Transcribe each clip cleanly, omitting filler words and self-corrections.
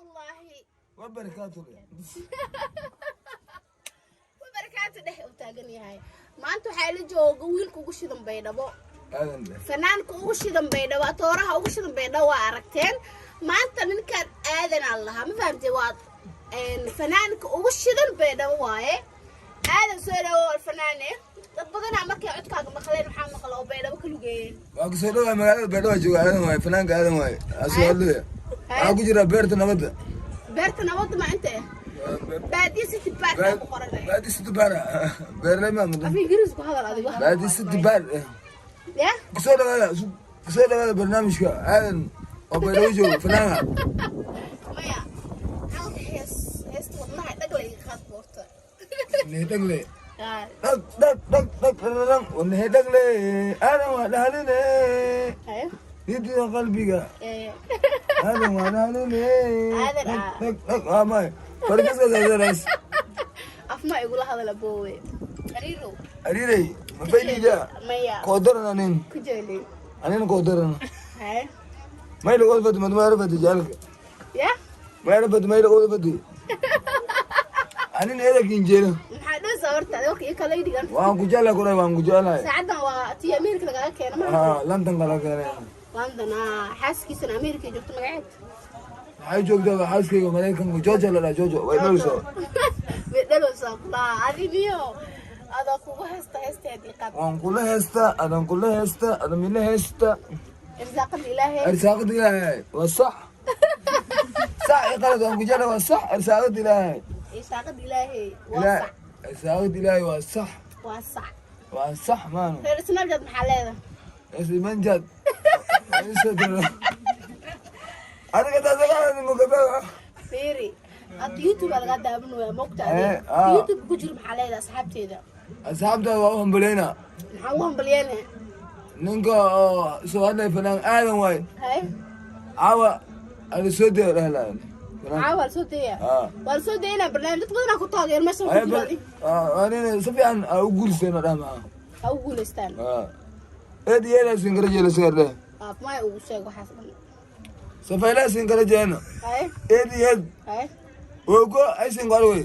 Waraxmatullaahi wabarakaatu. Wabarakaatu dheh uu taagan yahay. Maanta waxaa la jooga wiilka ugu shidan Baydhabo. Aadan dheh. Fanaanka ugu shidan Baydhabo, atooraha ugu shidan Baydhabo waa aragteen. Maanta ninkaan Aadanaa lahaa, ma fahamtay? Waa fanaanka ugu shidan Baydhabo waaye. Aadan, soo dhawo alfanaane. Dad badanaa markay codkaaga maqleen, waxaa maqla oo Baydhabo ka lugeeyeen. Waa kusoo dhawaa magaalada Baydhabo jooga. Aadan waaye, fanaanka Aadan waaye. Asoo hadlaya waxaa ku jira Beerta Nabadda. Beerta Nabadda ma inta eh Baadiya City Park aa ku qoranay. Baadi City Bar, beerley maamud. Af Ingiriis ku hadal adigo. Baadi City Bar. Ya. Kusoo dhawaada, kusoo dhawaada barnaamijka Aadan oo Baydhabo jooga, fanaanka. Maya, hal hees, heesta Wadnaha Dhagla iga qaad boorta. Wadnahe dhagle, dhag dhag dhag dhag dhag, wadnahe dhagle, Aadan waa dhahaline. Haye. Hidida qalbiga. Aadan waa dhahaline. Aadan, dhag ah. Dhag dhag, waa may farkiska sasaras. Afma igula hadal aboowe ariiro. Ariirey ma faydida? Maya. Koodaran anin. Ku jeelay. Anin koodaran. Haye. Mayla wada fadi madma fadi jaalka. Ya. Mayla fadi, mayla wada fadi anin eeda kinjeelo. Maxaa dhoosa horta adigo iyo kala dhigan? Waan ku jeclahay kuray, waan ku jeclahay. Saacadan waa tii Ameerika lagaga keena ma? Ah, London kala keenay. London ah, xaaskiisana Ameerika joogto, magaceed? Waxay joogtaa xaaskayga Maraykanka, Jojo la dhaha, Jojo way dhaleysaa. Way dhalowsaa kulaa. Adi miyo adaa kugu heesta heesteed iqaad. Waan kula heesta, adan kula heesta, adan mila heesta. Irsaaqada Ilaahay. Arsaaqada Ilaahay waa sax, sax i qalad, waan ku jeclahay, waa sax, arsaaqada Ilaahay. Irsaaqada Ilaahay waa Ilaahay sax. Arsaaqada Ilaahay waa sax. Waa sax. Waa sax maano. Reer Snapchat maxaa leedahay? Ismanjad adiga taasaqaadi mugabaa. Fiiri, hadda YouTube aa lagaa daawan waaya, mogta? Eh, adiga ah. YouTube ku jiro maxaa leedahay asxaabteeda? Asxaabtaada waa u hambaleyna. Maxaa ugu hambalyeene? Ninka oo soo hadlay fanaan Aadan waay. Hay. Caawa ala soo daya dhahlaa. Caawa waa lasoo dayaya. Ah. Waa lasoo dayanaa barnaamij. Dad badanaa ku taageer meeshan ku jiro adi. Anina si fiican aa u guulisteen dhah maa. Ha u guulaystaan. Eed iyo eedaasin kala jeela sigaardhe. Aabmaay ugu sheeg waxaas dhan. Safaylasin kala jeena. Hay. Eed iyo eed. Hay. Ogo aysin qalwey.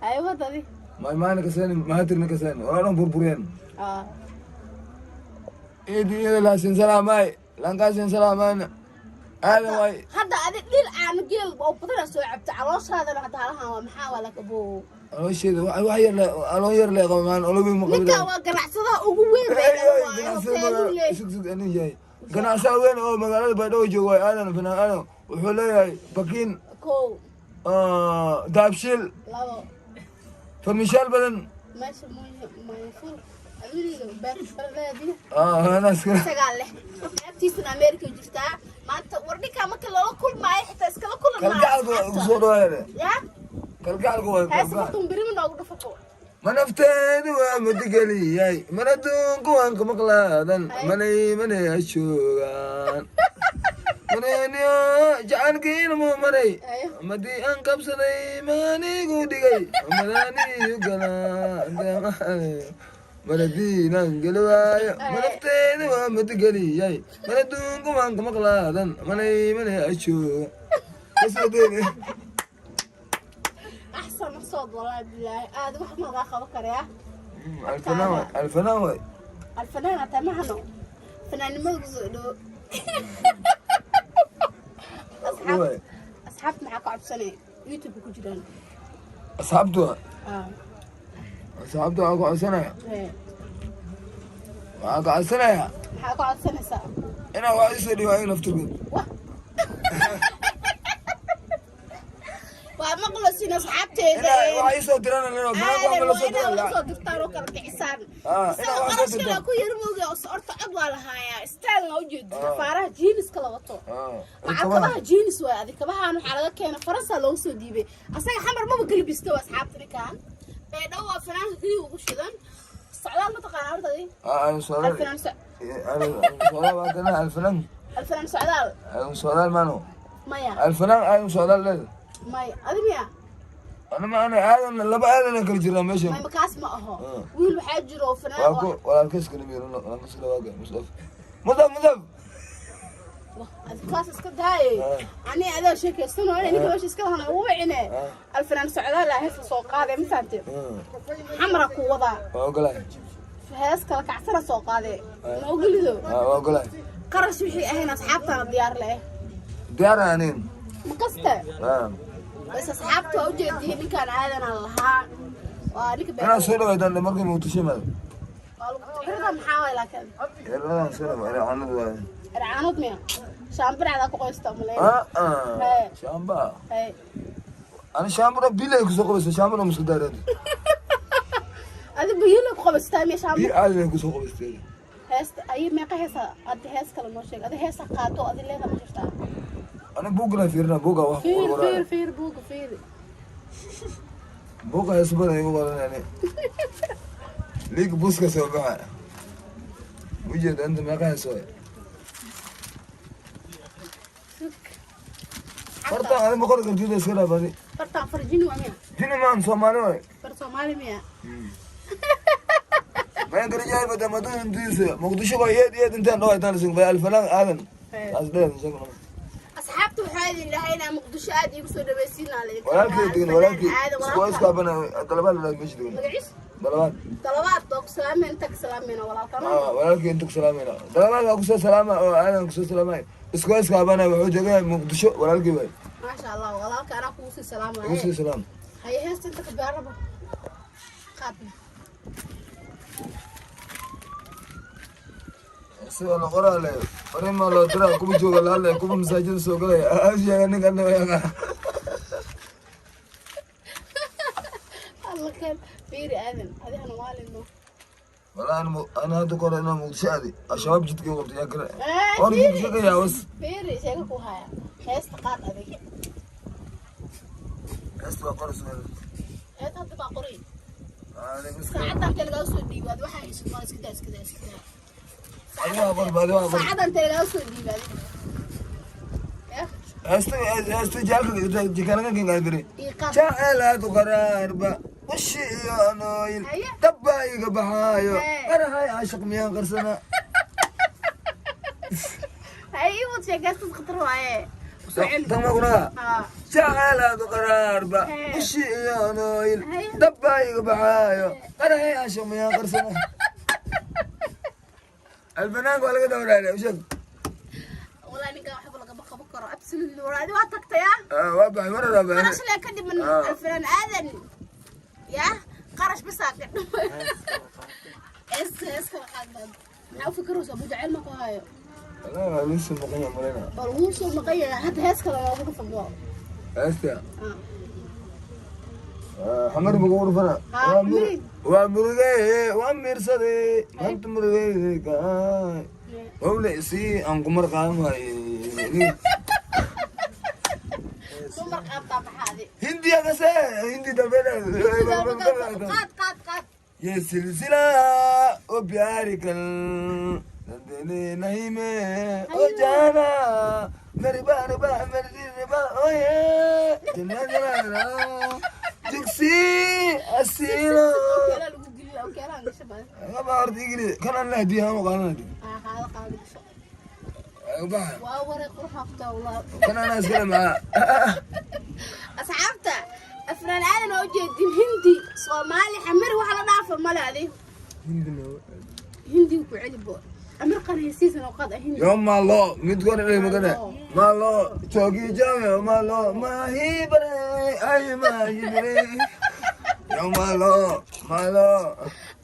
Hay, wadadi. Maaymaana kaseen, mahatirna kaseen, waa dhan burbureen. Ah. Eed iyo eed laasin salaamaay, lankaasin salaamaayna, Aadan waay. Hadda adi dhil caano geel oo badanaa soo cabta, calooshaadana hadda halahan waa maxaa waa laka bo. Aloosheeda wax yar le, aloon yar le qaba maan olobi ma qabin. Ninkan waa ganacsadaha ugu weyn bay. Sug, anin yahay ganacsada weyn oo magaalada Baydhabo joogo waay Aadan, fanaan Aadan. Wuxuu leeyahay bakiin. Kow. Daabshiil. Labo. Farmishaal badan. Meesha mayfur aduniga beerbaadi. Anaas Isagaa leh, naagtiisana America jirtaa. Maanta war ninkaa marka loola kulmaayo xitaa iskala kulan. Kalgacalka kusoo dhawaaya. Ya. Kalgacalka waay. Heesa. Kalgacal. Martuun birima noogu dhufako. Ma nafteedu waa madigeliyay, mana adduunku waan ka maqlaadan, manay manay ashoogaan mananiyo jacaylkiina muu maray, madii aan qabsaday maanigu dhigay madaaniyu galaa maradiinaan geli waayo. Ma nafteedu waa madigeliyay, mana adduunku waan ka maqlaadan, manay manay ashooga kasoo deene. Axsan sood, wallahi bilaahi aad wax ma lagaa qaban karaya. Alfanaan waay, alfanaan waay. Alfanaan hataa mahano, fanaannimada kusoo dhowo. Waay. Asxaabta maxaa ka codsanay YouTube ku jiraan? Asxaabtu Ah. asxaabta waxaa ku codsanaya. Ee. Waxaa ka codsanaya. Maxaa ka codsanaysaa? Inaa wax isoo dhigo ayaga naftirkood. Wah, waa maqlasin asxaabteeda. Inaa wax isoo dirana leno banaanka wax Aadan ma la waa soo inaa diran. wala soo dirtaan oo kala kicisaan. Ah, Isaga inaa wax soo qarashkana dirtaan. ku yar mooge horta cod waa lahaaya, stylena ujeedid, Ah. faaraha jeanska la wato. Ah. Macal kabaha jeans waay. Adi kabahan waxaa laga keenay Faransa, loogu soo dhiibay asaga. Xamar maba gelbisto asxaabta. Ninkan Baydhabo waa fanaanka keliya ugu shidan. Socdaal ma taqaanaa horta adi? Ah, socdaal. Alfanaan Socdaal waa kana alfanaan. Alfanaan Socdaal. Socdaal maano. Maya. Alfanaan Aadan Socdaal leeda. Maya, adi miya? Ana ma ana Aadan, laba Aadan kala jirnaa meesha. Maya, makaas ma aho. Ah. Wiil waxaa jiro oo fanaan Waa oo ku walaalkays kala miiro, walaalkays la waaga Mustaf, Mustaf, Mustaf. Kaas iska daaye. Ani adoo sheekaysano inay ninka meesha iska lahana ugu wicine. Alfanaan socdaal ah, heesta soo qaaday, ma fahamtay? Xamra ku wadaa. Waa ogolahay. Hees kala kacsana soo qaadee, ma ogolido? Waa ogolahay. Qarash wixii ahayn asxaabtaana diyaar leh. Diyaar anin. Ma kaste? Bas, asxaabta waa ujeediye, ninkaan aadanaan lahaa waa ninka. Inaan soo dhawaydaan markii Muqdisho imaado. Waa lagu xirada, maxaa waay laakiin? Xirradan soo dhawa, ercaanad waaye. Ercaanood miya? Shaambiracdaa ku qoysta umaleyn. Shaamba. Hey. Ani shaambada bilay kusoo qabaysa, shaambada musku daarad. Adi biyula ku qabaystaa miya shaamba? Biyo caadi ay kusoo qabaystay. Heesta ay meeqa heesa? Adi hees kale noo sheeg. Adi heesa qaado, adi leeda ma jirtaa? Ani buugna fiirina, buuga wax ku fiir qoran. Fiir, fiir buuga, fiir. Buuga hees badan igu qoran. Ani liig buska soo baxa ujeeda inta meeqa hees waay. Sug. Fartan ani ma qori kartid, iska dhaaf adi. Fartaan farjini waa miya? Jini maan, Soomaali waay. Far Soomaali miya? Bayan kara bada madun intiisa Muqdisho waa yeed yeed intaan dhaw intaan sug bay alfanaan aadan taas dheer isagu. Asxaabta, waxaa idin dhahay inaa Muqdisho aad iigu soo dhawaysiinaa laidin. Walaalkii degan, walaalkii isku isku abana Dalabaad la meesha degan. Magaciis? Dalabaad. Dalabaad oo ku salaameen, inta ka salaamayna walaalkana. Ah, walaalkii inta ku salaamayna. Dalabaad waa kusoo salaama oo aadan kusoo salaamay, isku isku abana wuxuu degan Muqdisho, walaalkii waay. Maasha Allah, walaalka anaa kugu sii Ugu salaamaya. sii salaam. Haye, heesta inta ka beeraba qaad. Sida la qoraa le fariin maa loo diraa, kuwa jooga la hadlaya, kuwa masaajida soo galaya aa sheega ninka anaga. Alla kan fiiri, aadan adihana waalino. Walaa ana hadda kore inaan Muqdisho aadi, Al-Shabaab jidkii qabtay yaa kale. Eh, Waan fiiri. ku sheegayaa was. Fiiri, sheega ku haya, heesta qaad adig. Heesta waa qoras meel. Heesta hadda baa qoray. Ani miska. Saacadan intee lagaa soo dhiibo ad waxaa haysid waa iska daa, iska daa, iska daa. Adiga waa qor, adiga waa qor. Saacadan intee lagaa soo dhiibo adig? Eh. Heesta, heesta jaalka jikanaga kingaa biri. Ii qaad. Jacelaadu qaraarba ushi iyo anooyin. Haye. Dabba iga baxaayo. Hee. Qarahay caashiq miyaan qarsana. Hay, ii wad sheekaystas, khatar waaye. Soo celi. Tan ma kunaga. Haa. Jacelaadu qaraarba Hee. ushi iyo anooyin. Haye. Dabba iga baxaayo, qarahay caashiq miyaan qarsana. Alfanaanka waa laga dawraale usheeg. Walaa ninkan waxba lagama qaban karo, absolutely. Walaadi waa tagtaya. Waa baxay mar hore, baxay. Qarash lee ka dhiman. Alfanaan aadan ya qarash bisaa ka dhiman. Es es kala qaad baad. Maxaa u fikiraysaa? Abu jacayl ma ku hayo? Wallaahi waa lagu soo maqan yahay malayna. Waa laguu soo maqan yahay. Hadda hees kale noogu dhufan. Heesta xamar magu dhufana. Ah, xamari. Waa murugey, waa miirsaday maanta, murugey kaay mawla isii aan kumar qaadan waaye. Dumar qaabtaa maxaa adi? Hindiya kase, hindi dambe. Qaad, qaad, qaad. ये सिलसिला ओ प्यार कल देने नहीं मैं ओ जाना मेरी बार बार मेरी दिल बार ओ ये जना जना jigsi asilo. Okeelaa lagu geliyo, okeelaa gasho badan. Ama horta igli kan aan la hadiya ama qaadanadi. Ah, qaado, qaado, gasho. Baxa. Waa waray, quruxa qabtaa wallah. Kan anaa iskale maxaa. Asxaabta, afraan aadan oo ujeedin, Hindi, Soomaali, xamir, wax la dhaafa male adi. Hindi ku celi bo amir qanaysiisan oo qaad ah Hindi. Yo malo mid goor ilay magana malo chogi jame malo mahi bare ay mahi bare yo malo malo.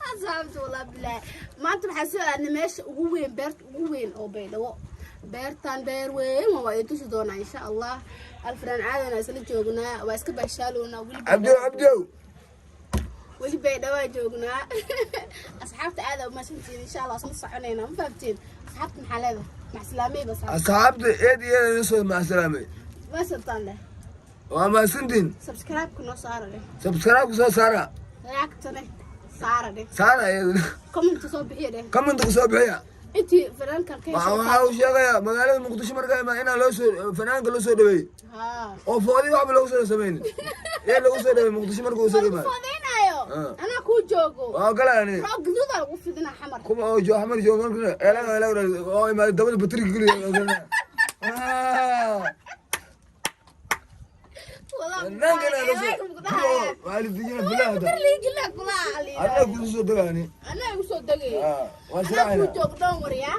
Asxaabta, wallah bilahi, maanta waxaa soo aadnay meesha ugu weyn, beerta ugu weyn oo Baydhabo. Beertan beer weyn waa idin tusi doonaa insha Allah. Alfraan aadan isla joognaa, waa iska baashaaloonaa weli. Cabdo, Cabdo. Weli Baydhabo joognaa. Asxaabta, aada umahadsantihiin. Insha Allah isla soconaynaa, ma fahamtiin? Asxaabta, maxaa leedahay? Maxsalaamey bas. Asxaabta eed iyo eed soo macasalaamay. Maasantaan leh. Waa mahadsantiin. Subscribe-ka noo saara leh. Subscribe ku soo saara. Reactane saara dheh. Saara iyaduna. Comment soo bixiya dheh. Comment ku soo bixiya. Intii fanaankan ka Waxaa uu sheegayaa magaalada Muqdisho markaa imaa inaa loo soo fanaanka loo soo dhaweeyey oo foodi waxba loogu soo samaynin ee lagu soo dhaweeyey Muqdisho markuu soo lagu imaado. Foodeynayo anaa kuu joogo. Waa ogolaani. Roog guduudaa lagu fidinaa Xamar. Kuma oo joo Xamar joogo markana eelaga eelaga oo imaado dabada batriga geliya. Waa la dejina bilaha. Anaa kugu soo degaani. Anaa igu soo degay. Waa Anaa kuu israacayna. joog, dhoon waryaa.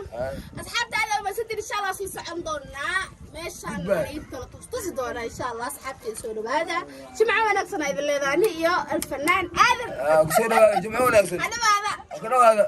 Asxaabta aad masidin, insha Allah sii socon doonaa meeshaan. Goodbye. Ciid kala tustusi doonaa insha Allah. Asxaabteeda, soo dhawaada, jimco wanaagsan aa idin leedahay, ani iyo alfanaan Aadan. Kusoo dhawaada, jimco wanaagsan. Adhawaada. Ku dhawaada.